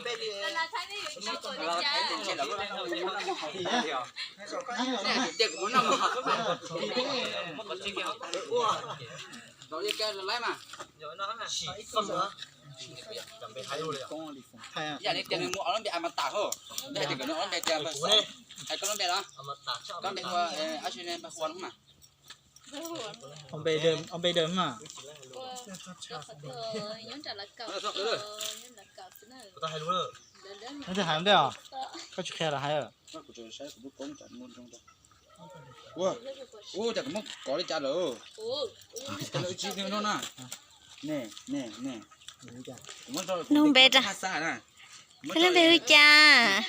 Yam li tias nws muaj ob lub npe a ma tas hos, hais tias koj lub npe los, koj npe hu ab tsi ne, npe hu mas. Ob npe dawb mas. Neb twb hais ntej os, koj tsis qhia los hais. Ua, ua cas kuv muab kov li cas lawm. Cas lawv tsis nug no na. Nug npe ra. Koj lub npe hu cas?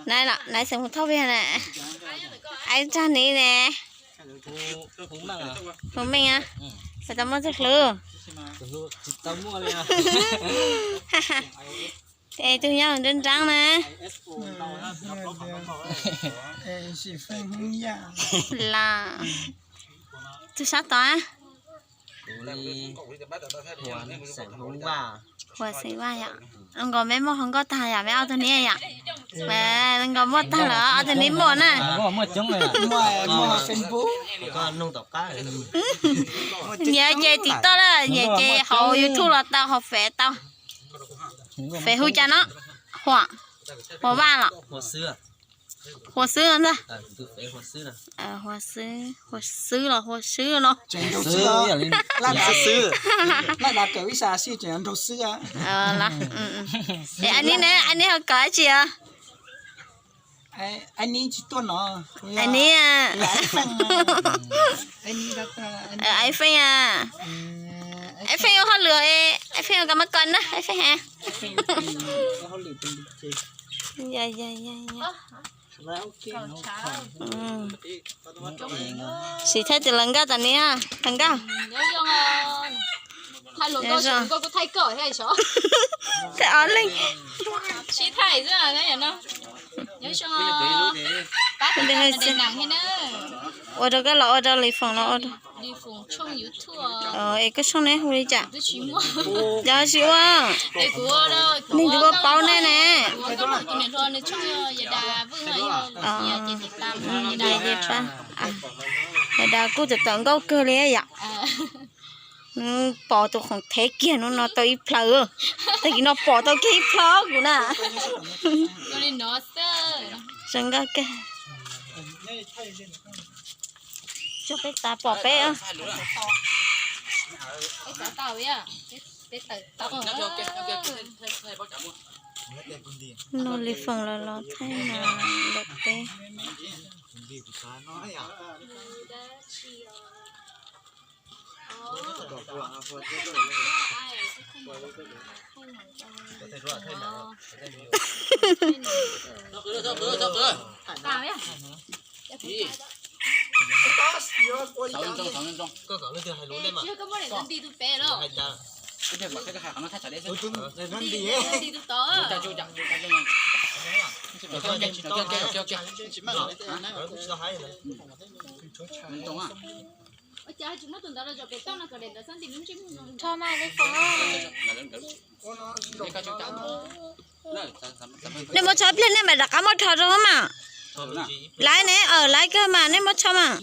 Naiv, Naiv xeem Hmoob Thoj Pia na. Aib Tsag Niv ne. Hu Meej, tau muaj txoj hlub. Es tus nyob nruab nraab na. Las, tus sab tod. Huas Xeem Vaj yom. Nkaus meb muaj hluas nkauj tag yom, meb ob tug niam yom. Nkaus muaj tag lawm, ob tug niam muaj na. Nyias ces tim toj lawm, nyias ces hauv YouTube los tau, hauv Fev tau. Fev hu cas no? Huas, Huas Vaj los? Huas xwb ntag. Huas xwb, Huas xwb los Huas swb no? Laj dav kawm ib sab xwb tseem nraug xwb. Aib Nib ne, Aib Nib ho kawm dab tsi os? Aib Nib tsis tuaj no. Aib Nib, Aib Feej a. Aib Feej ua hauj lwm, Aib Feej ua kab mab koj na, Aib Feej ha. Siv thaij tus hluas nkauj tom ni, hluas nkauj. Thaij ob leeg. Ua rau koj los ua rau, Lis Foom los ua rau. Es koj tshooj nej hu li cas? Yog tsis ua, nej twb ua paub nej ne. Yog da kuj tawm tawm nkauj kawg li yom. Pom tus khoom thev kiag hnub no tau ib plhaw, tag kis no pom tau kiag ib plhaw kuv na. Zoo nkauj kawg. Tsuag peb tas pom peb. Nug Lis Foom los los thaij no lawm peb. Nej muab tsho ib pliag nej mam rov qab muab rho rau mas. Laiv ne, laiv kawg mas nej muab tsho mas.